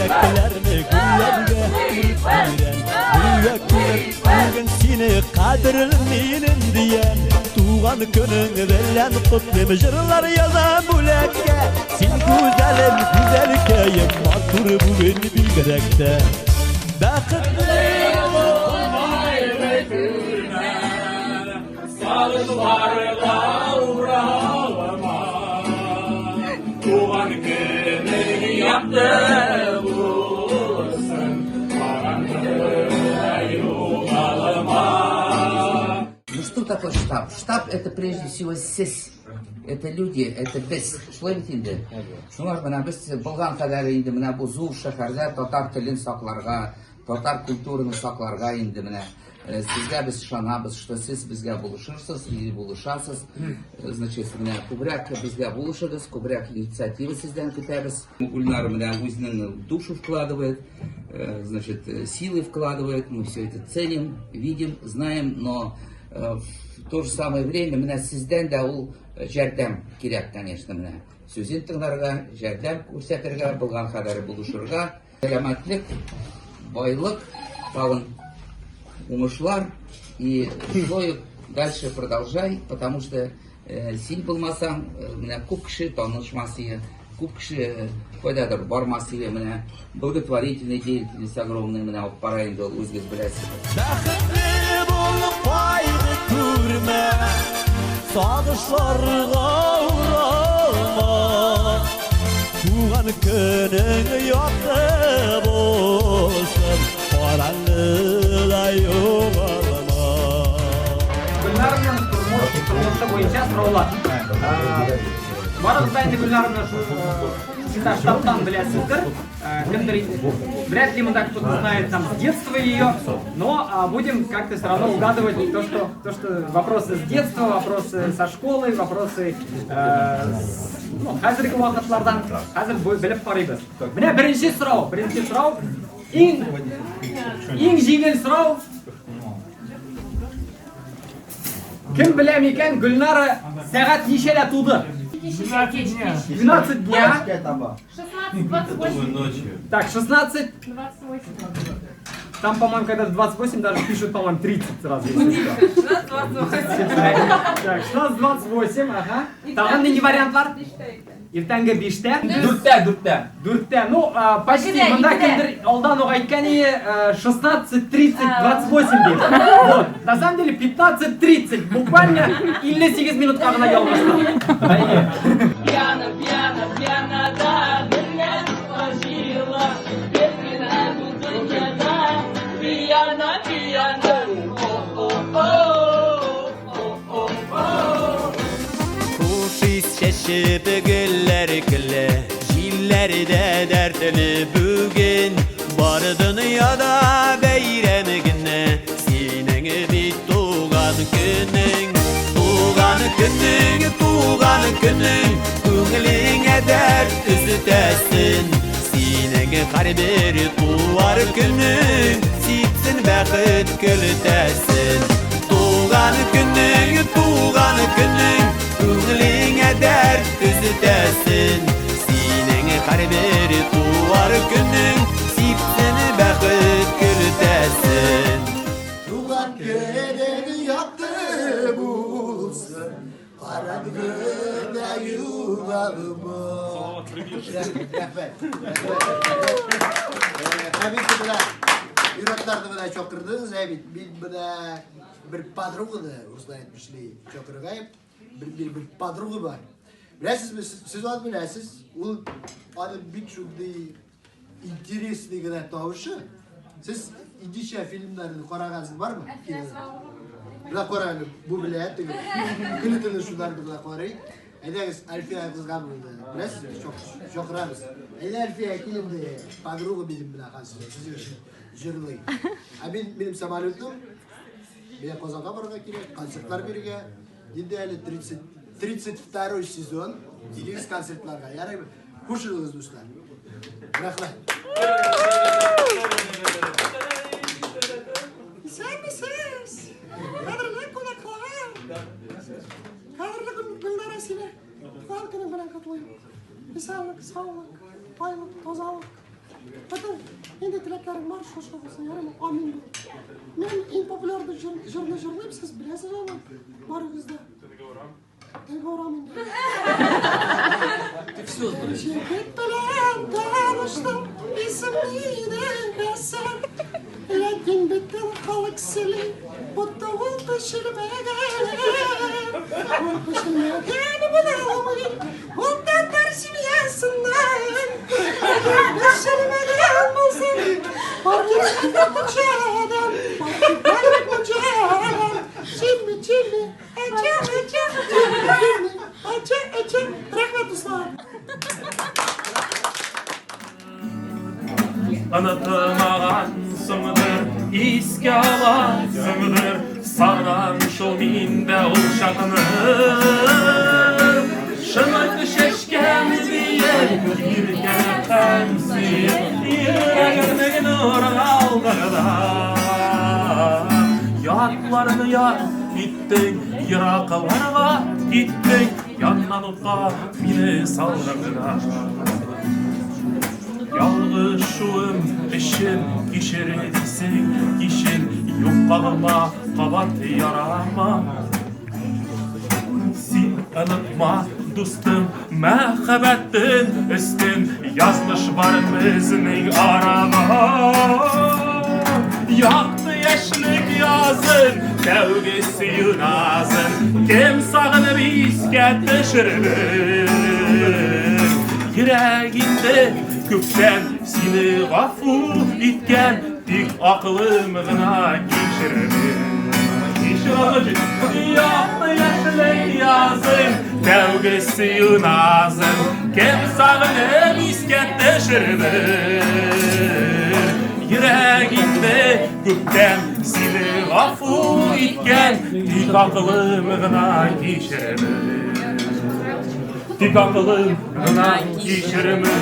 Чәчәкләрне гөлләргә үреп бирәм. Гөлгә күмеп, бүген сине кадерлем минем диям. Туган көнең белән котлыйм, җырлар язам бүләккә. Син гүзәлем, гүзәлкәем, матур бүген бигрәк тә. Бәхетле Сагышларга уралма, Туган көнең якты булсын, Караңгыда югалма. Ну что такое штаб? Штаб — это прежде всего сез. Это люди, это без. Шулай бит инде. Шуңа менә без булган кадәр инде менә бу зур шәһәрдә татар телен сакларга, татар культураны сакларга инде менә сезгә без ышанабыз, что сез безгә булышырсыз или булышасыз. Значит, менә күбрәк безгә булышыгыз, күбрәк инициатива сездән көтәбез. Гульнара менә үзенең душу вкладывает, значит, силы вкладывает, мы все это ценим, видим, знаем, но в то же самое время менә сездән дә ул ярдәм кирәк, конечно, менә. Сүзен тыңларга, ярдәм күрсәтергә, булган кадәр булышырга. Сәламәтлек, байлык, тагын уңышлар и шулай дальше продолжай, потому что син булмасаң, менә күп кеше танышмас иде, күп кеше кайдадыр бармас иде, менә благотворительная деятельность огромная менә алып бара инде ул, үзегез беләсез. Бәхетле булып кайгы күрмә, сагышларга уралма. Туган көнең якты булсын, караңгыда югалма. Гөлнарның тормыш тормышы буенча сораулар. Барыгыз да инде Гөлнарны шунда штабтан беләсездер. Кемдер вряд ли монда кто-то знает там с детства ее, но будем как-то все равно угадывать то, что вопросы с детства, вопросы со школы, вопросы ну, хәзерге вакытлардан хәзер белеп карыйбыз. Менә беренче сорау, беренче сорау иң иң җиңел сорау. Кем белә микән, Гөлнара сәгать ничәдә туды? 12 дня. 16:28. Так, 16. 28. Там, по-моему, когда 28 даже пишут, по-моему, 30 сразу, если что. 16:28. Так, 16:28, ага. Тагын нинди вариантлар? Иртәнге 5тә. 4тә, 4тә. 4тә. Ну, почти. 2дә, Монда 2дә. кемдер алдан ук әйткән иде, 16:30, 28 дип. Вот. На самом деле 15:30. Буквально 58 минутка гына ялгышты. Әйе. Пьяна, пьяна, пьяна, да, берлә сложила, берлә дөньяда, пьяна, пьяна, о, о, о, о, о, о. Хуш ис чәчеп гөлләр көлә, җилләр дә дәртле бүген. Бар дөньяда бәйрәм генә, синең бит туган көнең. Туган көнең, туган көнең, күңелеңә дәрт өстәсен. Синең һәрбер туар көнең, сипсен бәхет көлтәсен. Туган көнең, туган көнең, күңелеңә дәрт өстәсен. Синең һәрбер туар көнең, сипсен бәхет көлтәсен. Туган көнең якты булсын, караңгыда югалма. Рәхмәт. Рәхмәт. Менә ир-атларны менә чакырдыгыз, ә бит мин менә бер подруганы, урыслар әйтмешли, чакырырга бер подруга бар. Беләсезме, сез аны беләсез, ул аның бик шундый интересный гына тавышы. Сез индичә фильмнарны карагансыз бармы? Менә кара әле, бу белә теге. Көне төне шуларны гына карый. Әйдәгез, Альфия кызга булды. Беләсезме, чакырабыз. Әйдә, Альфия, кил инде. Подруга минем белән хәзер сезгә җырлый. Ә мин минем самолетым. Миңа Казанга барырга кирәк, концертлар бирергә. Инде әле 30 32 сезон. Килегез концертларга. Ярый. Хушыгыз, дуслар. Рәхмәт. Исәнмесез! Кадерле кунаклар! Кадерле Гөлнара, сине туган көнең белән котлыйм. Исәнлек, саулык, байлык, тазалык. Нинди теләкләрең бар, шушы булсын, ярыймы? Амин бул. Мин иң популярный җыр, җырны җырлыйм, сез беләсез аны. Барыгыз да. Төнгә урам. Төнгә урам инде. Ты все знаешь. Егет белән таныштым, исеме иде Хәсән. Ләкин бөтен халык сөйли, будто ул пешермәгән. Ул пешермәгән була алмый, ул татар семьясыннан. Пешермәгән булсын, паркетта мунчадан, паркетта мунчадан. Чимми, чимми, әчә, әчә, чимми, чимми, әчә, әчә. Рәхмәт, дуслар. Онытмагансыңдыр, искә аласыңдыр, Сагынам шул мин дә ул чакны. Шомырт чәчкән диеп, иркәләп һәм сөеп, Йөрәгемнең нурын алдың да. Ятларны ят иттең, еракларга киттең, Яннан утка мине салдың да. Ялгышуым өчен кичер дисең, кичер, юк кагылма, кабат ярама. Син онытма, дустым, мәхәббәтен өстен, язмыш бар безнең арада. Якты яшьлек язын, тәүге сөю назын, кем сагынып искә төшерде? Йөрәк инде күптән сине гафу иткән, тик акылым гына кичерми. Якты яшьлек язын, тәүге сөю назын, кем сагынып искә төшерде? Йөрәк инде күптән сине гафу иткән, тик акылым гына кичерми. Тик акылым гына кичерми.